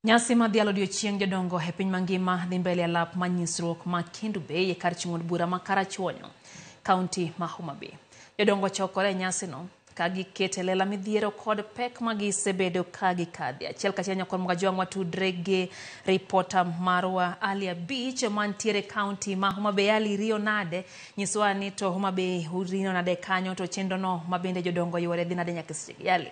Nyasi mar dhialo odiochieng' jodongo e piny mangima dhi mbele e lap mar nyisruok ma Kendu Bay e kar chung' od bura ma Karachuonyo, kaunti ma Homa Bay. Jodongo chokore e nyasino ka giketo e lela midhiero kod pek ma gisebedo ka gikadhe. Achiel kachiel nyakwar Mugajwang' watudre gi ripota marwa Ali Abich mantiere kaunti ma Homa Bay. Ali, riyo nade? Nyiswa ni to Homa Bay uriyo nade kanyo to chenro no ma bende jodongo yuore dhi nade nyaka sechegi. Ali.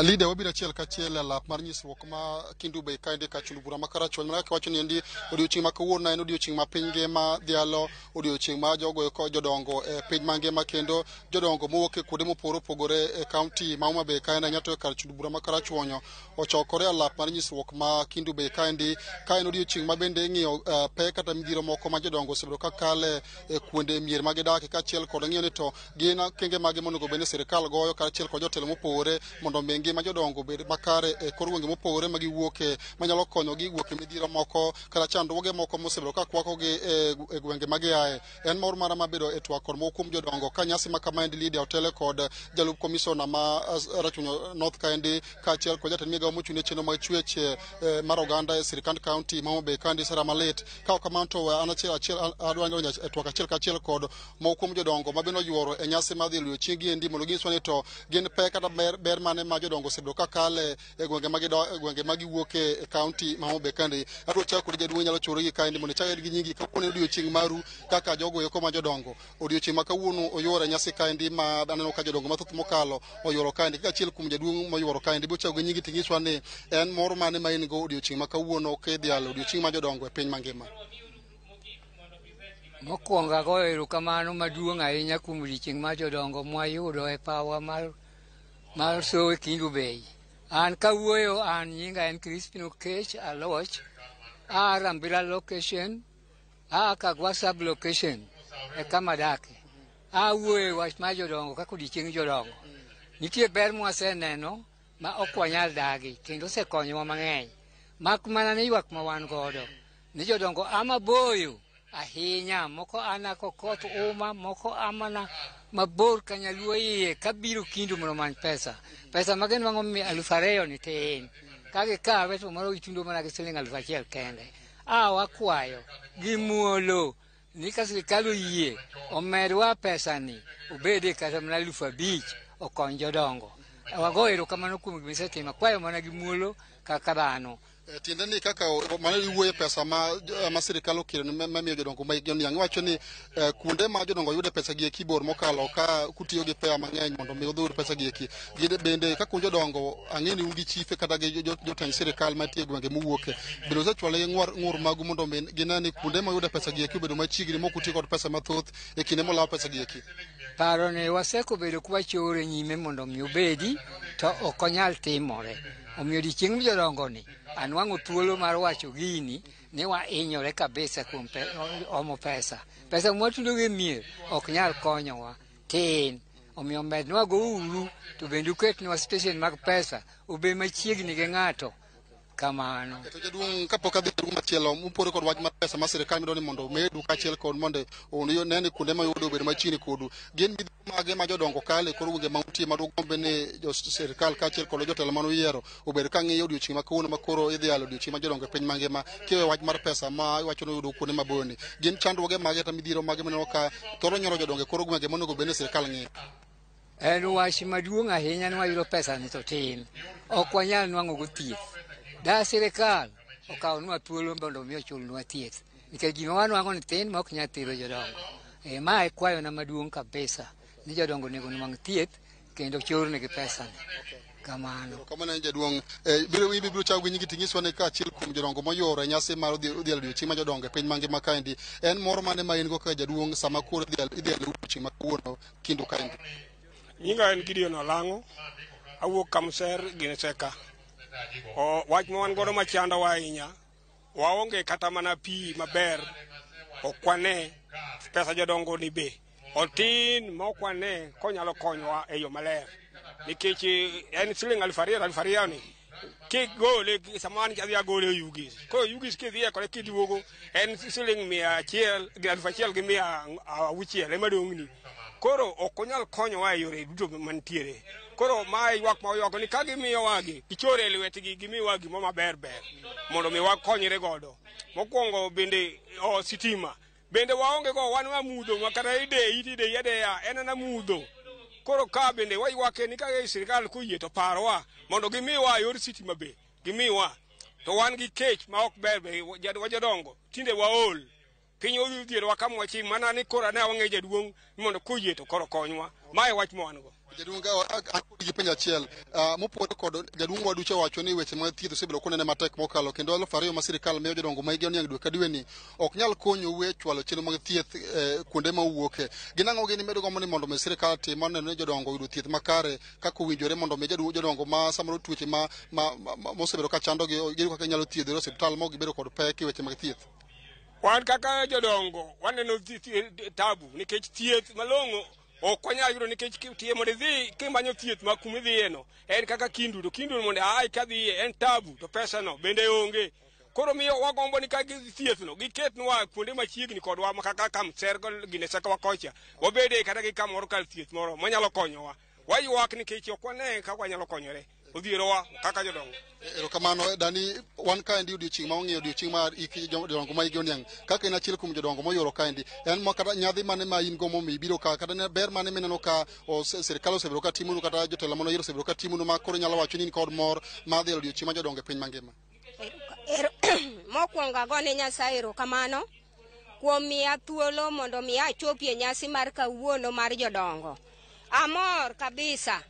Lida wabiro achiel kachiel e lap mar nyisruok ma Kendu Bay kaendi ka chund bura ma Karachuonyo. Mana kaka iwacho ni endi odiochieng' ma kawuono en odiochieng' ma piny ngima dhialo, odiochieng' ma jogo eko jodongo e piny mangima kendo jodongo mowuok e kuonde mopogore opogore e kaunti ma Homa Bay kaendi ahinya to e kar chund bura ma Karachuonyo ochokore e lap mar nyisruok ma Kendu Bay kaendi ka en odiochieng' ma bende ing'iyo pek kata midhiero moko ma jodongo osebedo ka kale e kuonde mier ma gidake kaachiel kod ng'iyo ni to gin okenge mage monego bed ni sirikal goyo kaachiel kod jotelo mopogore mondo omi ngima jodongo obed makare e kor gwenge mopogore ma giwuoke manyalo konyogi wuok e midhiero moko kata chandruoge moko mosebedo ka kwakogi e gwenge ma giaye. En mor mara mabedo e twak kod moko kuom jodongo ka nyasi ma kamaendi Lydia otele kod jalup komisona ma Rachuonyo North kaendi kaachiel kod jatend migawo mochung' ne chenro mag chwech mar oganda e sirikand kaunti ma Homa Bay kaendi Sarah Malit. Ka ok kamano to an achiel achiel adwa donjo e twak achiel kachiel kod moko kuom jodongo ma bende oyuoro e nyasi mar dhi odiochieng' endi mondo ginyiswa ni to gin pek kata ber mane ma jodongo osebedo ka kale e gwenge ma gido e gwenge ma giwuoke e kaunti ma Homa Bay kaendi. Adwa chako kod jaduong' nyalo choro gi kaendi mondo ichak gi nyingi kawuono en odiochieng' maru kaka jogo eko ma jodongo. Odiochieng' ma kawuono oyuoro e nyasi kaendi ma aneno ka jodongo mathoth mokalo oyuoro kaendi. Kaka achiel kuom jaduong' moyuoro kaendi biro chako gi nyingi ting'iswa ni en mor mane ma in go odiochieng' ma kawuono kidhialo odiochieng' ma jodongo e piny mangima. Mokwongo agoyo erokamano maduong' ahinya kuom odiochieng' mar jodongo mwayudo e pawa mar Sowe Kendu Bay. An kawuoyo an nyinga en Crispin Okech Aloch, a Rambila location, a Kagwa sub location e kama adake. Awuoyo e wach mar jodongo kaka odiochieng' jodongo. Nitie ber mwaseneno ma ok wanyal dagi kendo osekonyowa mang'eny. Mak mana ni ywak ma wan godo ni jodongo a maboyo ahinya, moko ana Kokoth Uma, moko a mana mabor ka Nyaluo iye kabiro Kendu mondo omany pesa. Pesa ma ginwang'o 2,000 ni tin. Ka gikawe to moro gitundo mana gi siling 1,000 kende. A wakwayo gi muolo ni ka sirikal oyie omedwa pesa ni obede kata mana 5,000 okony jodongo. Wago erokamano kuom gima isetimo, akwayo mana gi muolo kaka dhano. Tiende ni kaka mano iwuoye pesa ma sirikal okelo ma miyo jodongo ma hikgi oniang'. Iwacho ni kuonde ma jodongo yude pesa gi eki bor mokalo ka kutiyo gi pesa mang'eny mondo mi udhi pesa gi eki. Gin bende kaka un jodongo ang'e ni un gi chife kata gi jotend sirikal mantie e gwenge muwuoke. Bende usechwalo negi ng'ur magu mondo mi gine ni kuonde ma yude pesa gi eki obedo machiegni mok utiyo kod pesa mathoth e kinde molaw pesa gi eki. Paro ni wasekobedo kwachore nyime mondo mi obedi to ok onyal timore. Omiyo odiochieng' jodongo ni anwang'o thuolo mar wacho gini ni wahinyore kabisa kuom omo pesa. Pesa mwatudo gi mier ok nyal konyowa tin. Omiyo mednwa go uru to bende uketnwa station mag pesa obed machiegni gi ng'ato kamano. To jaduong' kapok adhi jaduong' machielo mopore kod wach mar pesa ma sirikal medo ni mondo omedu kaachiel kod mondo one ni kuonde ma yudo obed machiegni kodu. Gin midhiero mage ma jodongo kale kor gwenge ma untie ma dugombe ni jo sirikal kaachiel kod jotelo mane uyiero obed ka ng'iyo odiochieng' ma kawuono ma koro idhialo odiochieng' ma jodongo e piny mangima kiweyo wach mar pesa ma iwacho ni uyudo kuonde maboyo ni. Gin chandruoge mage kata midhiero mage mineno ka thoro nyoro jodongo e kor gwenge monego bed ni sirikal ng'iyo? En wach maduong' ahinya ni wayudo pesa ni to tin. Ok wanyal nwang'o go thieth. Da sirikal okawnwa thuolo mondo mi ochulnwa thieth. Nikech gima wanwang'o ni tin ma ok nyal thiedho jodongo. Ma e kwayona maduong' kabisa ni jodongo onego nwang' thieth kendo chornegi pesa ni. Kamano. Kamano en jaduong'. Biro chako gi nyingi ting'iswa ni kaachiel kuom jodongo moyuoro e nyasi mar odhialo odiochieng' ma jodongo e piny mangima kaendi. En mor mane ma in go kaka jaduong' sama koro idhialo odiochieng' ma kawuono Kendu kaendi? Nyinga en Gideon Olang'o, awuok Kamser Gineseka. Wach ma wan godo machandowa ahinya, waonge kata mana pi maber, ok wane pesa jodongo ni be otin ma ok wane konyalo konyowa e yo maler nikech en siling 2,000 2,000 ni kigole sama an adhi agole e Ugis. Koro Ugis kidhiye kode kiduogo en siling 100 gi 1,600 ema dong'ni. Koro ok onyal konyowa e yore duto mantiere. Koro mae ywak ma waywako ni ka gimiyowagi, gichore e lwetgi, gimiwa gimoro maber ber mondo mi wakonyre godo. Mokwongo bende o sitima bende waonge go, wan wa mudho ma kata ideyi tideyi adeya en ana mudho. Koro ka bende waywake ni ka sirikal koyie to parwa mondo gimiwa yor sitima be gimiwa. To wan gi kech ma ok ber be wajodongo tinde waol. Piny odhierowa kama wachim mana ni koro ne wang'e jaduong' ni mondo koyie to koro konywa. Mae wach ma wan go. Jaduong' an kod gi penjo achiel mopogore kod jaduong' waducha wacho ni weche mag thieth osebedo konene matek mokalo kendo 2000 ma sirikal miyo jodongo ma hikgi oniang' dwe ka dwe ni ok nyal konyou e chwalo chenro mag thieth kuonde ma uwuoke. Gin ang'o gini medo gombo ni mondo mi sirikal tim mar neno ni jodongo oyudo thieth makare kaka owinjore mondo mi jodongo ma samoro tuoche ma mosebedo ka chandogi giyud kaka inyalo thiedhore e osiptal ma ok gibedo kod pek e weche mag thieth. Wan kaka jodongo waneno tabu nikech thieth malong'o ok wanyal yudo nikech mondo idhi kimanyo thieth ma kuma idhiyeno en kaka Kindu to Kindu mondo ae kadhiye en tabu to pesa no bende onge. Koro miyo wagombo ni ka thieth no giketnwa kuonde machiegni kodwa kaka Kamser gine Sekawa kocha wabede kata gi kamoro kar thieth moro manyalo konyowa. Waywak nikech ok wane kaka wanyalo konyore. Odhierowa kaka jodongo. Erokamano Dani, wan kaendi odiochieng' ma wang'iyo odiochieng' mar ik jodongo ma hikgi oniang'. Kaka in achiel kuom jodongo moyuoro kaendi, en ma kata nyadhi mane ma in go momiyo ibiro ka, kata ber mane mineno ka sirikal osebedo ka timonu kata jotelo mane oyiero osebedo ka timonu ma koro inyalo wacho ni in kod mor mar dhialo odiochieng' mar jodongo e piny mangima? Mokwongo agone Nyasaye erokamano kuom miya thuolo mondo mi achopie nyasi mar kawuono mar jodongo. Amor kabisa.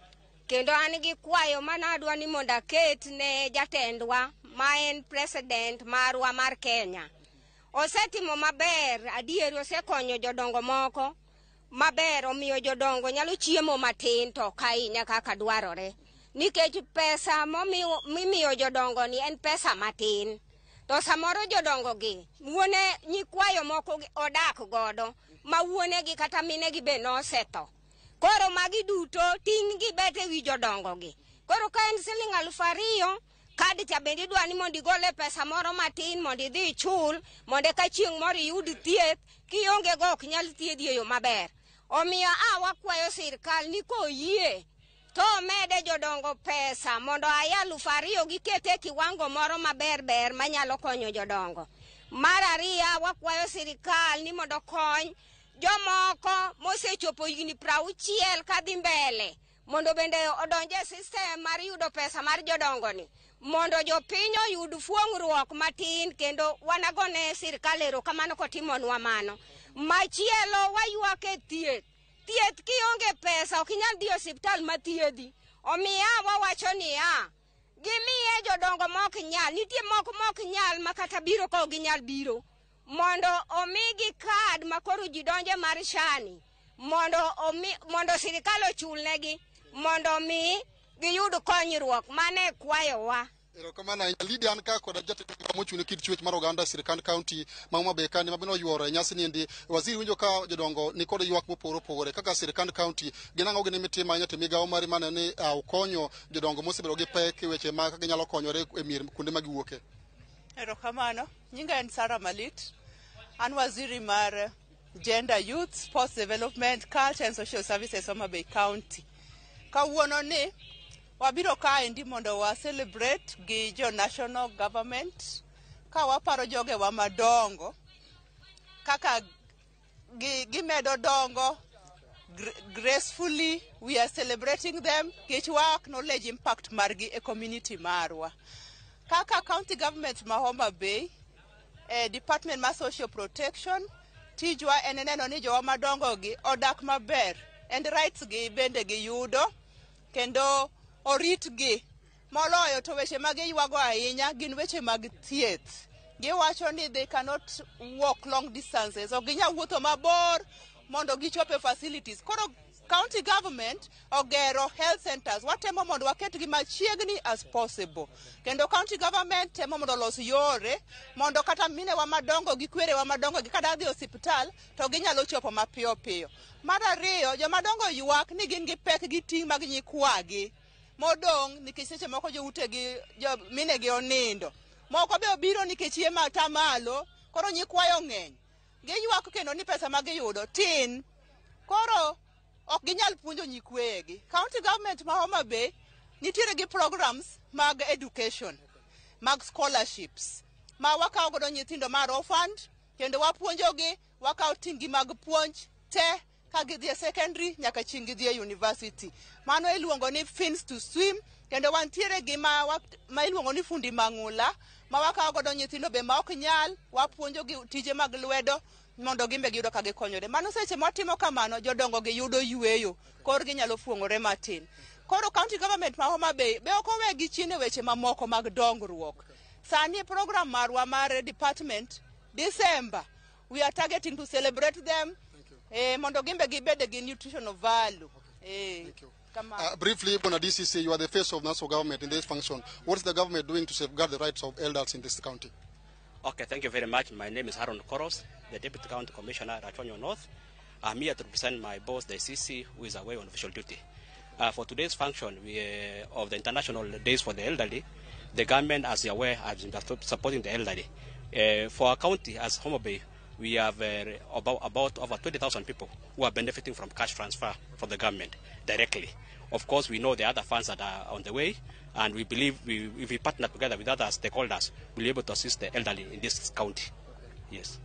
Kendo an gi kwayo mana adwa ni mondo aket ne jatendwa ma en president marwa mar Kenya. Osetimo maber, adieri osekonyo jodongo moko maber, omiyo jodongo nyalo chiemo matin to ok ahinya kaka dwarore. Nikech pesa mimiyo jodongo ni en pesa matin. To samoro jodongo gi wuone nyikwayo moko odak godo ma wuonegi kata minegi be nosetho. Koro magi duto ting' gi bet ewi jodongo gi. Koro ka en siling 2000, kad cha bende idwa ni mondo igole pesa moro matin mondo idhi ichul mondo eka chieng' moro iyud thieth, kionge go ok nyal thiedhi e yo maber. Omiyo wakwayo sirikal ni koyie to omede jodongo pesa mondo aya 2000 gikete e kiwango moro maber ber manyalo konyo jodongo. Mar ariyo wakwayo sirikal ni mondo okony jomoko mosechopo higni 60 kadhi mbele mondo bende odonje e system mar yudo pesa mar jodongo ni mondo jopiny oyud fuong'ruok matin kendo wanagone sirikal erokamano kotimonwa mano. Machielo waywak e thieth. Thieth kionge pesa ok inyal dhi e osiptal mathiedhi. Omiyo wawacho niya, gimiye jodongo mok nyal, nitie moko mok nyal ma kata biro ka ok ginyal biro, mondo omigi kad ma koro ji donje mar shani mondo sirikal ochulnegi mondo mi giyud konyruok. Mane kwayowa. Erokamano ahinya. Lydia, an ka kod jatend mochung' ne kit chwech mar oganda e sirikand kaunti ma Homa Bay kani ma bende oyuoro e nyasi niendi. Waziri winjo ka jodongo ni kod ywak mopogore opogore kaka sirikand kaunti gin ang'o gini mitimo ahinya to migawo mari mane ni ukonyo jodongo mosebedo gi pek e weche ma kaka ginyalo konyore e mier kuonde ma giwuoke. Erokamano. Nyinga en Sarah Malit. An waziri mar Gender, Youth, Sports Development, Culture and Social Services Homa Bay County. Kawuono ni wabiro kaendi mondo wa celebrate gi jo national government ka waparo jogewa madongo kaka gimedo dongo gracefully. We are celebrating them nikech wa acknowledge impact margi e community marwa. Kaka county government ma Homa Bay, department mar social protection, tijwa en neno ni jowa madongo gi odak maber and rights gi bende giyudo kendo oritgi. Moloyo to weche ma giywago ahinya gin weche mag thieth. Giwacho ni they cannot walk long distances, ok ginyal wuotho mabor mondo gichop e facilities. Koro county government ogero health centers, watemo mondo waketgi machiegni as possible. Kendo county government temo mondo olos yore mondo kata minewa madongo gi kwerewa madongo gi kada dhi osiptal to ginyalo chopo mapiyo piyo. Mar ariyo, jomadongo ywak ni gin gi pek gi ting' mag nyikwagi modong' nikech seche moko joutegi jo minegi onindo. Moko be obiro nikech yie matamalo, koro nyikwayo ng'eny. Giywak kendo ni pesa ma giyudo tin. Koro Ok ginyal puonjo nyikweyegi. County government ma Homa Bay nitiere gi programs mag education, mag scholarships ma wakawo godo nyithindo mar orphaned kendo wapuonjogi, wakawo ting'gi mag puonj te ka gidhi e secondary nyaka chieng' gidhi e university. Mano iluongo ni Fins to Swim. Kendo wantiere gi ma iluongo ni Fundi Mang'ula, ma wakawo godo nyithindo be ma ok nyal, wapuonjogi tije mag lwedo mondo gin be giyudo ka gikonyore. Mano seche mwatimo kamano, jodongo gi yudo yweyo, korgi nyalo fuong'ore matin. Koro county government ma Homa Bay be ok owegi chien e weche mamoko mag dongruok. Sani program marwa mar department, December, we are targeting to celebrate them mondo gin be gibed gi nutritional value. Kamano. Briefly, Bwana DCC, you are the face of national government in this function. What is the government doing to safeguard the rights of elders in this county? Okay, thank you very much. My name is Haron Koros, the Deputy County Commissioner at Rachuonyo North. I'm here to represent my boss, the CC, who is away on official duty. For today's function of the International Days for the Elderly, the government, as you're aware, has been supporting the elderly. For our county, as Homa Bay, we have about over 20,000 people who are benefiting from cash transfer from the government directly. Of course, we know the other funds that are on the way, and we believe if we partner together with other stakeholders, we'll be able to assist the elderly in this county. Yes.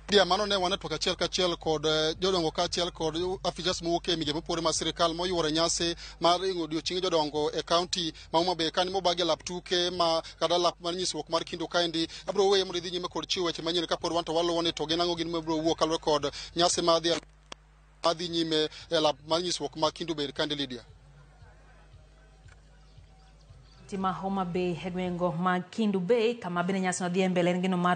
Dia mano ne wane twak achiel kachiel kod jodongo kaachiel kod afisas mowuok e migepe mopogore mag sirikal moyuoro nyasi mar odiochieng jodongo e kaunti ma Homa Bay kani mobagi e lap tuke ma kata lap mar nyisruok mar Kindu. Kaendi abiro weye mondo idhi nyime kod chiwo weche manyien kapod wan to waluwo ni to gin ang'o gin mabiro wuok kaluwore kod nyasi madhi nyime e lap mar nyisruok ma Kindu Bay kandi, Lydia. Ma Homa Bay e gweng'go mag Kindu Bay kama bende nyasi no dhi mbele en gino mar